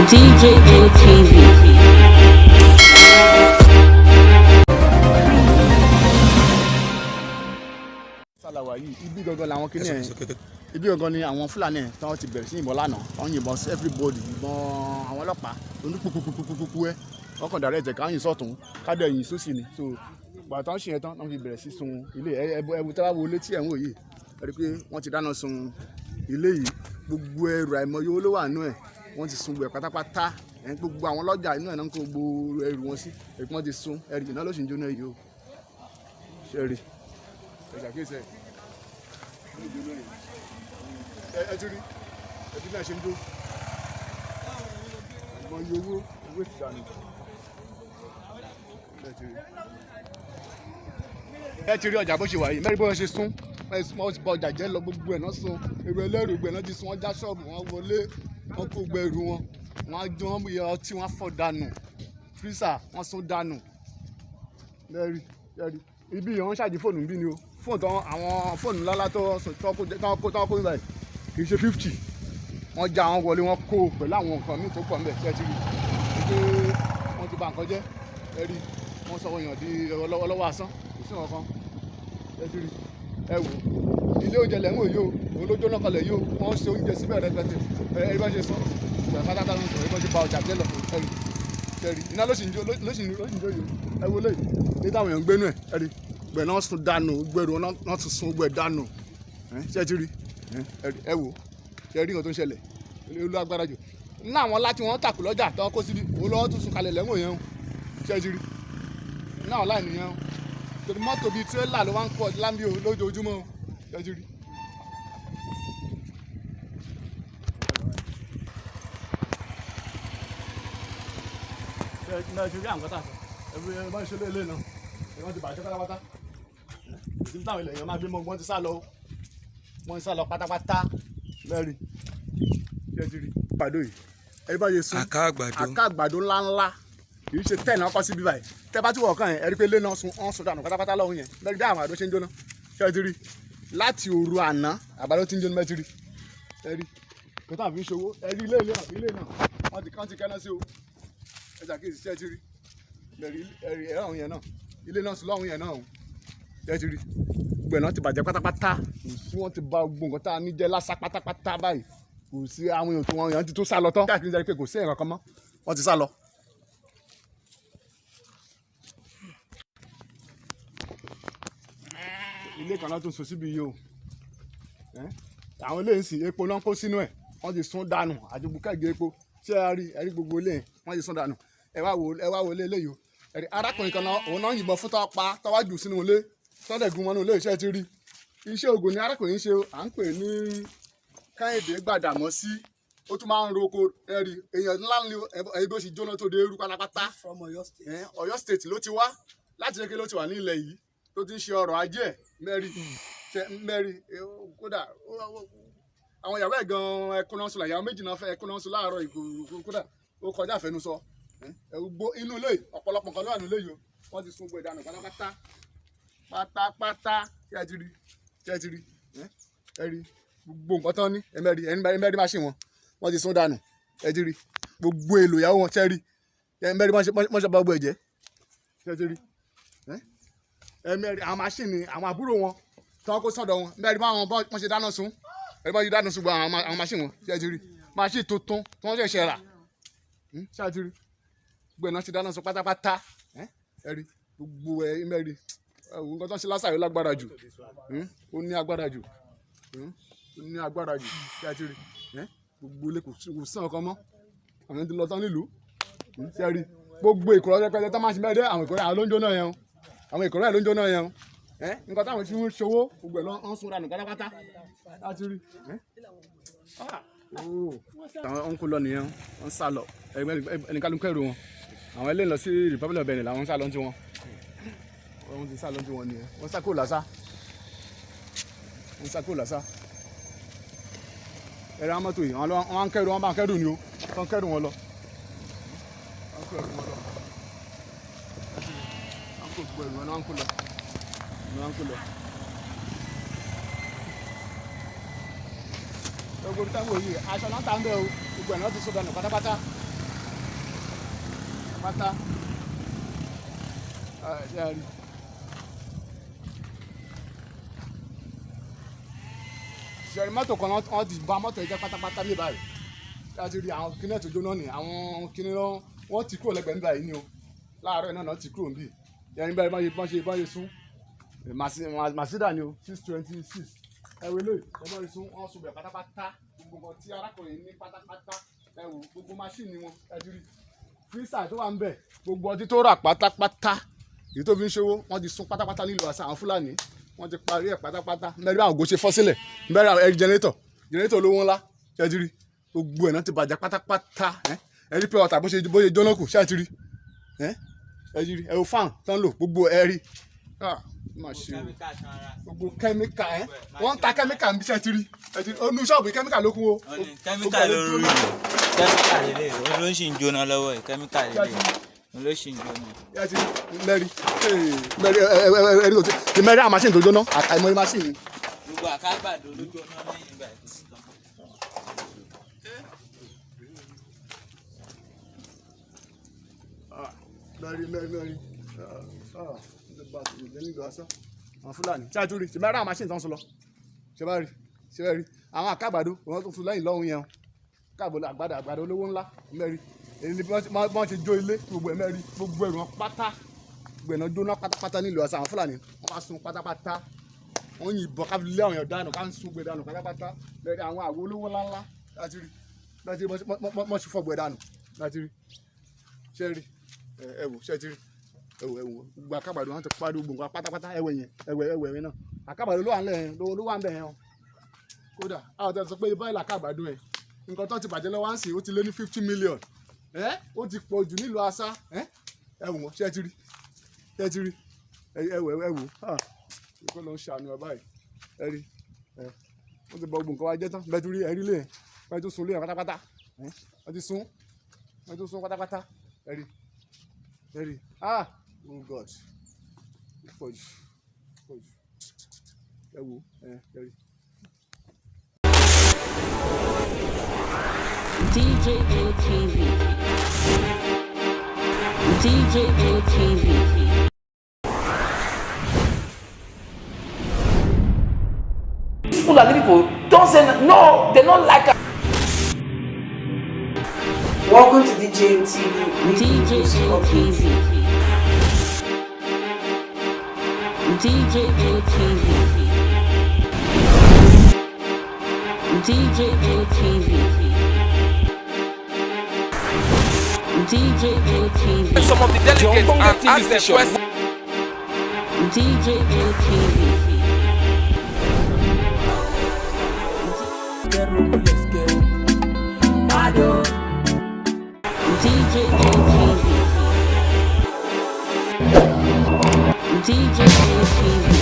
DJA TV. Sálàwà yìí, ibi gangan làwọn kinní ẹ̀, ibi gangan ni àwọn Fúlàní ẹ̀ tí wọ́n ti bẹ̀rẹ̀ sí ìbọn lánàá. Wọ́n yìnbọn sí everybody, ìbọn àwọn ọlọ́pàá oní pupupupupupu ẹ̀. Wọ́n kàn dàrẹ́ ẹ̀jẹ̀ ká yìn sọ́tún, ká dẹ̀ yìn sósì ni. So gbà tán ṣe yẹn tán, wọ́n fi bẹ̀rẹ̀ sí sun ilé ẹbu. Tí wọ́n wo ilé tí ẹ̀ ń wò yìí, ẹ rí i pé wọ́n ti dáná sun ilé yìí. Gbogbo ẹrù àìmọye owó ló wà nínú ẹ̀, wọ́n ti sun gbogbo ẹ̀ pátápátá. Ẹ̀ gbogbo àwọn ọlọ́jà inú ẹ̀ náà ń kó gbogbo ẹrù wọn sí ẹ̀. Wọ́n ti sun ẹrù iná ló sì ń jóná yìí o. Ṣe rí ẹ ṣàkíyèsí ẹ ẹ ti rí ẹbí náà ṣe ń jó. Àmọ́ iye owó owó ti dànù. Ẹ ti rí, ẹ ti rí ọjà bó ṣe wà yìí. Mẹ́rin bó ṣe sún, wọ́n ti bà ọjà jẹ́ lọ. Gbogbo ẹ̀ náà sun, èrò ẹlẹ́rù gbogbo ẹ̀ náà ti sun. Wọ́n já ṣọ́ọ̀bù wọn wọlé, wọ́n kó gbogbo ẹrù wọn, wọ́n á jó wọ́n yẹ ọtí, wọ́n fọ́ dànù, fírísà wọ́n sún dànù. Lẹ́rìí lẹ́rìí, ibi yìí wọ́n ṣàjì fóònù bí ni o. Fóònù tán, àwọn fóònù ńláńlá tó kó nígbà yìí kì í ṣe 50. Wọ́n já àwọn wọlé, wọ́n kó pẹ̀lú àwọn nǹkan míì tó pọ̀ ńbẹ̀. Ṣe ti rí i pé wọ́n ti bà nǹkan jẹ́? Ẹ rí wọ́n sọ èèyàn di ọlọ́wọ́ asán, kò sí nǹkan kan. Ẹ ti rí, ẹ wò ilé oúnjẹ lẹ́wọ̀n yìí o, òun ló jóná kalẹ̀ yìí o. Wọ́n ṣe oúnjẹ síbẹ̀ rẹpẹtẹ. Ẹ bá ṣe sọ ìgbà pátápátá ló ń sọ, ẹ bá ṣe ba ọjà jẹ́ lọ. Ẹ rí, ẹ rí iná ló sì ń jó, ló sì ń jó yìí. Ẹ wo léyìí ní táwọn èèyàn ń gbénú ẹ. Ẹ rí gbẹ náà sun dànù, gbẹrù náà tún sun gbẹ dànù. Ṣé ẹ ti rí? Ẹ wò, ṣe rí nǹkan tó ń ṣẹlẹ̀? Olú agbára jù ní àwọn láti wọn tàkù lọ́jà tó kó síbi òun lọ́wọ́ tún sun kalẹ̀ lẹ́wọ̀n yẹn o. Ṣé ẹ ti rí ní àwọn láì nìyẹn o? Torí mọ́tò bíi tírélà ló wá ń kọ́ láńbí o lójoojúmọ́ o. Ṣé ẹ ti rí? Ẹ ti rí àwọn kọ́tà ẹ bá ń ṣe léèlé náà, ẹ wọ́n ti bàjẹ́ pátápátá. Ìdí táwọn ilẹ̀ yẹn máa gbé mọ́, wọ́n ti sá lọ, wọ́n ti sá lọ pátápátá. Lẹ́rìí, ṣé ti rí àgbàdo yìí? Ẹ bá yẹ sun Àká àgbàdo. Àká àgbàdo ńláńlá, kì í ṣe tẹ̀ náà kọ́ síbí báyìí. Tẹ́ bá tí wọ̀ kàn yẹn, ẹ rí pé ilé náà sun, wọ́n sun dànù pátápátá lọ́hùn yẹn. Lẹ́rìí bí àwọn àgbàdo ṣe ń jóná? Ṣé ti rí? Láti òru àná àgbàdo ti ń jóná. Bẹ́ẹ̀ ti rí, ẹ rí kó tá à fi ń ṣòwò. Ẹ rí ilé ilé àbí ilé náà wọ́n ti kán ti kẹ́ná sí o. Ẹ ṣàkíyèsí, ṣé ti rí? Lẹ́rìí, ẹ rí ẹ̀rọ àwọn yẹn náà, ilé náà sùn lọ́hùn yẹn náà o. Ẹ ti rí gbogbo ẹ̀ náà ti bàjẹ́ pátápátá. Kò sí, wọ́n ti bà gbogbo nǹkan tá a ní jẹ́ lásà pátápátá báyìí. Kò sí àwọn èèyàn tó wọn èèyàn ti tó sá lọ tán. Káàkiri jẹ́ pé kò sí èèyàn kankan mọ́, wọ́n ti sá lọ. Ilé kan náà tún sùn síbi yìí o. Àwọn ilé ìsìn epo náà kó sínú ẹ̀, wọ́n ti sún dànù àti bukẹ́gì epo. Ṣé ẹ rí? Ẹ rí gbogbo ilé yẹn, wọ́n ti sún dànù. Ẹ wá wo, ẹ wá wo ilé eléyìí o. Ẹ̀rí arákùnrin kan náà, òun náà yìnbọn fún tọ́ pa tọ́wájú sínú ilé, tọ́dẹ̀gùn mọ́nú ilé. Iṣẹ́ ti rí iṣẹ́ ògùn ni arákùnrin ṣe, à ń pè ní Kẹ́hìndé Gbàdàmọ́sí. Ó tún máa ń roko. Ẹ̀rí èèyàn ńlá ni ẹ̀rí bó ṣe jóná tó dé eru pátápátá. From Oyo State. Ọ̀yọ́ State ló ti wá. Láti kékeré ló ti wà ní ilẹ̀ yìí tó ti ń ṣe ọrọ̀ ajé ẹ̀. Mẹ́rin mẹ́rin kódà àwọn ìyàwó ẹ̀ gan-an ẹkún náà sùn, ìyàwó méjì náà fẹ́ ẹkún náà sùn láàárọ̀ ìgò. Kódà ó kọjá àfẹnusọ. Gbogbo inú ilé yìí, ọ̀pọ̀lọpọ̀ nǹkan ló wà nínú ilé yìí o. Wọ́n ti sun gbogbo ìdànù pátápátá pátápátá. Ṣé ẹ ti rí? Ṣé ẹ ti rí? Ẹ rí gbogbo nǹkan tán ní. Ẹ mẹ́rin, ẹ mẹ́rin máṣe wọn, wọ́n ti sun dànù. Ẹ ti rí gbogbo èlò ìyàwó wọn. Ṣé ẹ rí? Ẹ mẹ́rin wọ́n ṣe bá gbogbo ẹ̀jẹ̀. Ṣé ẹ ti rí? Ẹ mẹ́rin àwọn máṣíìnì àwọn àbúrò wọn tí wọ́n kó sọ́dọ̀ wọn, mẹ́rin báwọn wọ́n ṣe dáná sun. Ẹ bá ṣe dáná sun gbogbo àwọn máṣíìnì wọn. Ṣé ẹ ti rí máṣíìnì tuntun tí wọ́n ṣẹ̀ṣẹ̀ rà? Ṣé ẹ ti rí gbogbo ẹ̀ náà ti dáná sun pátápátá? Ẹ rí gbogbo ẹ mẹ́rin nǹkan tó ń ṣe lásà yóò lágbára jù. Ó ní agbára jù, ó ní agbára jù. Ṣé ẹ ti rí gbogbo ilé? Kò sí ọkàn mọ́, àwọn ti lọ tán nílùú. Ṣé ẹ rí gbogbo ìkọ̀rọ̀ rẹpẹtẹ tó máa ń ṣe mẹ́rẹ́? Àwọn ìkọ̀rọ̀ àwọn ló ń jóná yẹn o, àwọn ìkọ̀rọ̀ ẹ̀ ló ń jóná yẹn o. Nǹkan táwọn ti ń ṣòwò gbogbo ẹ̀ ló ń sun dànù pátápátá láti rí. Àwọn ń kó lọ nìyẹn, wọ́n ń sá lọ. Ẹnìkan ló ń kẹ́rù wọn. Àwọn eléyìí lọ sí Republic of Benin làwọn ń sá lọ tí wọn, wọ́n ti sá lọ tí wọn nìyẹn. Wọ́n sá kúrò lásà, wọ́n sá kúrò lásà. Ẹ̀rọ amọ́tò yìí, wọ́n ń kẹ́rù, wọ́n bá ń kẹ́rù ni o, wọ́n ń kẹ́rù wọn lọ, wọ́n ń kẹ́rù wọn lọ, wọ́n kò gbọ́ ẹrù wọn, wọ́n ń kó lọ, wọ́n ń kó lọ. Gbogbo ibi táwọn yìí aṣọ náà ta ń bẹ o, gbogbo ẹ̀ náà ti sọ dànù pátápátá. pátápátá. Ṣé ẹ rí? Ṣé ẹ rí mọ́tò kan, wọ́n ti bà mọ́tò yìí jẹ́ pátápátá ní báyìí. Láti rí àwọn kíní ẹ̀ tó jóná ni, àwọn kíní náà wọ́n ti kúrò lẹ́gbẹ̀ẹ́ níbàyìí ni o. Láàárọ̀ náà ti kúrò níbí. Ẹni báyìí bá ṣe sún. Màsídà ni o, 626. Ẹ wo eléyìí, ẹ bá ṣe sún, wọ́n sún bẹ̀ pátápátá. Gbogbo nǹkan tí arákùnrin ní pátápátá. Ẹ wo gbogbo máṣíìnì wọn, ẹ ti rí. Fírísà tó wà ń bẹ̀, gbogbo ọtí tó rà pátápátá, èyí tó fi ń ṣòwò, wọ́n ti sún pátápátá nílùú àṣà àwọn Fúlàní. Wọ́n ti parí ẹ̀ pátápátá. Mẹ́rin àwọn ògo ṣe fọ́ sílẹ̀. Mẹ́rin àwọn ẹ̀rí jẹnẹrétọ̀ olówó ńlá, ṣé ẹ ti rí? Gbogbo ẹ̀ náà ti bàjẹ́ pátápátá. Ẹ rí pure water bó ṣe jóná kù, ṣé ẹ ti rí? Ẹ ti rí? Ẹ wo fan tó ń lò, gbogbo ẹ rí. Ah, má ṣe o. Gbogbo kẹ́míkà ẹ́. Wọ́n ń ta kẹ́míkà níbi, ṣé ẹ ti rí? Ẹ ti rí? Ó nu ṣọ́ọ̀bù, kẹ́míkà ló kún o. Kẹ́míkà ló ń rí, kẹ́míkà lélẹ̀, òun ló sì ń jóná lọ́wọ́ ẹ̀. Kẹ́míkà lélẹ̀, òun ló sì ń jóná. Ẹ ti mẹ́rin mẹ́rin ẹ rí tó ti mẹ́rin àwọn machine tó jóná, àìmọye machine. Gbogbo àkágbàdo ló jóná lẹ́yìn ìgbà tó ti tán. Mẹ́rin mẹ́rin mẹ́rin nílùú asán àwọn Fúlàní tí a tún rí ṣe bá rí àwọn machine tó ń sọ lọ, ṣe bá rí, ṣe bá rí àwọn àkàgbàdo wọn tó tún lẹ́yìn lọ́hùn yẹn o, káàbọ̀ àgbàdo, àgbàdo olówó ńlá. Mẹ́rin èyí ni bí wọ́n ṣe jó ilé gbogbo ẹ̀. Mẹ́rin gbogbo ẹ̀rù wọn pátá, gbogbo ẹ̀ náà jóná pátápátá nílùú asán. Àwọn Fúlàní wọ́n bá sun pátápátá, wọ́n yìnbọn ká lé àwọn èèyàn dànù, ká ń sun gbé dànù pátápátá. Mẹ́rin àwọn àwo olówó ńláńlá láti rí wọ́n ṣe fọ́gbọ̀ ẹ̀ dànù láti rí. Ṣe rí? Ẹ wò, ṣe ti rí? Ẹ wò, ẹ wò, gbogbo àkàbàdo wọn ti parí gbogbo nǹkan pátápátá. Ẹwẹ yẹn, ẹwẹ, ẹwẹ ẹwẹ náà, àkàbàdo ló wà ńlẹ̀ yẹn, ló wà ńbẹ̀ yẹn o. Kódà àwọn tó ti sọ pé báyìí làkàbàdo ẹ, nǹkan tó ti bàjẹ́ lọ́wọ́ á ń sìn, ó ti lé ní 50 million. Ẹ ó ti pọ̀ jù nílùú asá. Ẹ ẹ wò wọ́n, ṣe ti rí? Ṣe ti rí? Ẹ wò, ẹ wò, ìkọ́ ló ń ṣàánú ẹ báyìí. Ẹ rí ẹ, wọ́n ti bọ gbogbo nǹkan wa jẹ́ tán. Bẹ́ẹ̀ tún rí, ẹ rí lé yẹn, wọ́n ti sun lé yẹn pátápátá. Ẹ wọ́n ti sun, wọ́n ti sun pátápátá. Ẹ rí, ẹ rí. Ah, oh God, ó pọ̀ jù, ó pọ̀ jù. Ẹ wò, ẹ ẹ rí. DJA TV. DJA TV. Fulani people don't say no, they don't like. Welcome to DJM TV weekly news DJA update. TV. DJA TV. DJA TV. DJA TV. Some of the delegates and ask them questions. DJA TV. DJA TV. DJA TV.